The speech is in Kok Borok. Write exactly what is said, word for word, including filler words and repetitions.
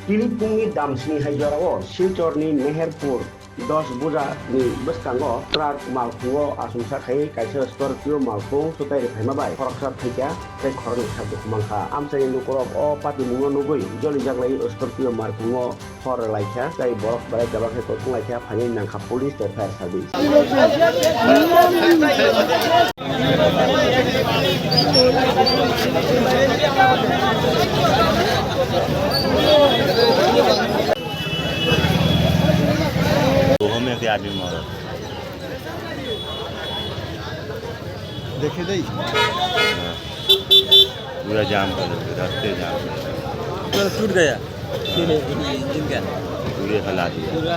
Tini pungni dam sni hai jorao Silchorni Meherpur dos Bujani bwskango truck malkhungo achomsa khai kaisa Scorpio malkhung swtai rwphaima bai khoroksa thwikha tei khoroknwi sak dukhu mankha. Amchaini lukurok o patimungno nugwi jolijaklai Scorpio malkhungo hor rwlaikha tei borok belai kwbang khe kothonglaikha, phainai nangkha police tei fire service. वो हमें के आदमी मारा। देखे दे। हाँ। पूरा जाम कर देते, रास्ते जाम कर देते। पूरा टूट गया। इंजन का। पूरे हला दिया। पूरा।